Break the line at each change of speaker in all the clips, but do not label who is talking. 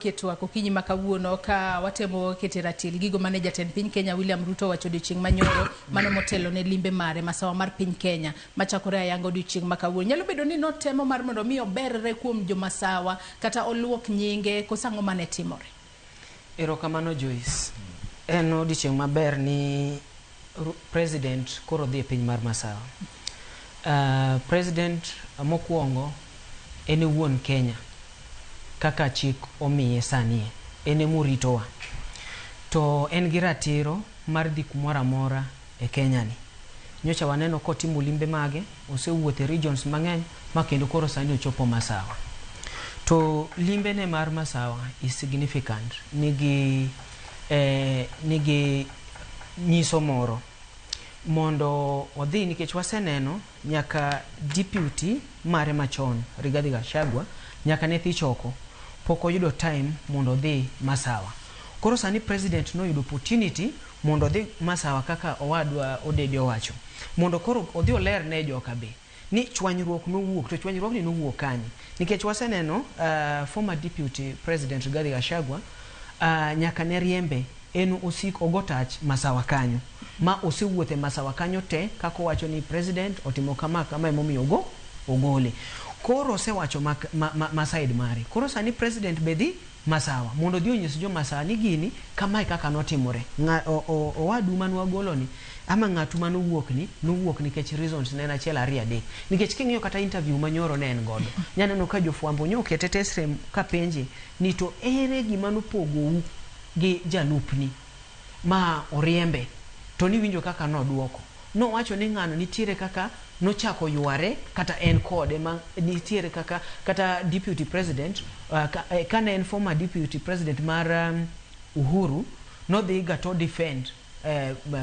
Ketwa okinyi ma kawuono ka watemo kete ratil gigo mane jatend piny Kenya William Ruto owacho odiochieng' manyoro mano motelo ne limbe mare masawa mar piny Kenya machakore ayanga odiochieng' ma kawuono. Nyalo bedo ni notemo mar mondo mi oberre kuom jomasawa kata oluok nyinge koso ang'o mane timore?
Erokamano Joyce. En odiochieng' maber ni President koro dhi e piny mar Masawa. President mokwongo en e wuon Kenya kaka chik omiye sani en emoritowa. To en gi ratiro mar dhi kumoro amora e Kenya ni. Nyocha waneno kotimo limbe mage, osewuotho e regions mang'eny ma kendo koro sani ochopo Masawa. To limbe ne mar Masawa is significant, nigi nyiso moro mondo odhi nikech waseneno nyaka deputy mare machon Rigathi Gachagua nyaka ne thich oko pok oyudo time mondo odhi Masawa. Koro sani president noyudo opportunity mondo odhi Masawa kaka owadwa Odede owacho mondo koro odhi oler ne joka be ni chwanyruok nowuok to chwanyruok ni nowuok kanye nikech waseneno former deputy president Rigathi Gachagua nyaka ne riembe en osik ogo tach Masawa kanyo ma osewuothe Masawa kanyo te kaka owacho ni president otimo kama kama emomiyo ogole. Koro osewacho ma side mare. Koro sani president be dhi Masawa mondo odhi onyis jo Masawa ni gini kamae kaka notimore. Owadu manwagolo ni ama ng'atu manowuok ni nowuok nikech reasons ne en achiel ariyo adek. Nikech king'iyo kata interview manyoro ne en godo nyaneno ka jofwambo nyokete tesre kapenje ni to ere gima nopogou gi jalupni ma oriembe to niwinjo kaka noduoko. Nowacho ni ng'ano nitiere kaka nochako yware kata en kode ma nitiere kaka kata deputy president kane en former deputy president mar Uhuru nodhi ga to defend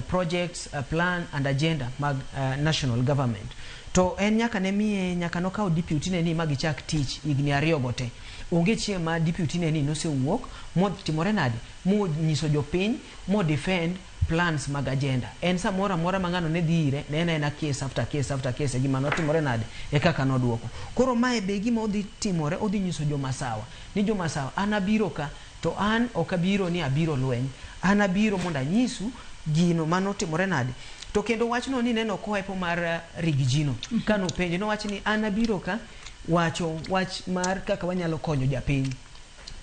projects, plan and agenda mag national government. To en nyaka ne miye nyaka nokawo deputy ne ni ma gichak tich higni ariyo go te. Onge chieng' ma deputy ne ni nosewuok motimore nade monyiso jopiny mo defend plans mag agenda. En samoro amora ma ng'ano ne dhi ire ne en aena case after case after case e gima notimore nade e kaka noduoko. Koro mae be gima odhi timore odhi nyiso jo Masawa ni jo Masawa an abiro ka to an ok abiro ni abiro lweny an abiro mondo anyisu gino manotimore nade. To kendo wachno ni neno kohepo mar Riggy no kanopenje nowach ni an abiro ka wacho wach mar kaka wanyalo konyo japiny.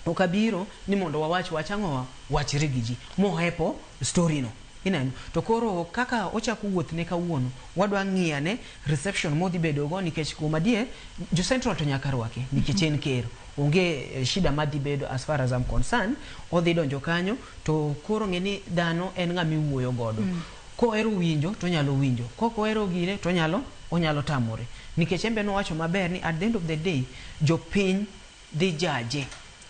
Ok abiro ni mondo wawach wach ang'owa wach Riggy G mohepo story no ineno. To koro kaka ochako wuoth ne kawuono wadwa ng'iyane reception modhi bedo go nikech kuom adier jo Central to nyaka rwake nikech en ker onge shida madhi bedo as far as I'm concerned. Odhi donjo kanyo to koro ng'e ni dhano en ng'ama iwuoyo godo. Kohero winjo to onyalo winjo, kok ohero gire to onyalo tamore nikech en be nowacho maber ni at the end of the day jopiny dhi jaje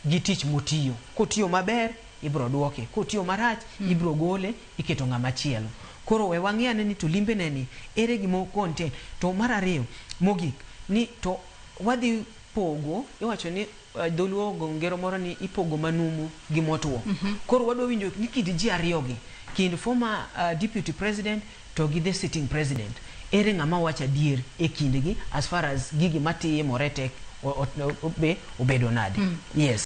gi tich motiyo. Kotiyo maber ibro duoke, kotiyo marach ibro gole iketo ng'ama chielo. Koro we wang'i ane ni to limbe ne ni ere gima contain. To mar ariyo mogik ni to wadhi pogo iwacho ni dholuo ogo ngero moro ni ipogo manumu gi motwo. Koro wadwa winjo ni kind ji ariyo gi kind former deputy president to gi the sitting president ere ng'ama wacho adier e kindgi as far as gigi matimore te be obedo nade. Yes.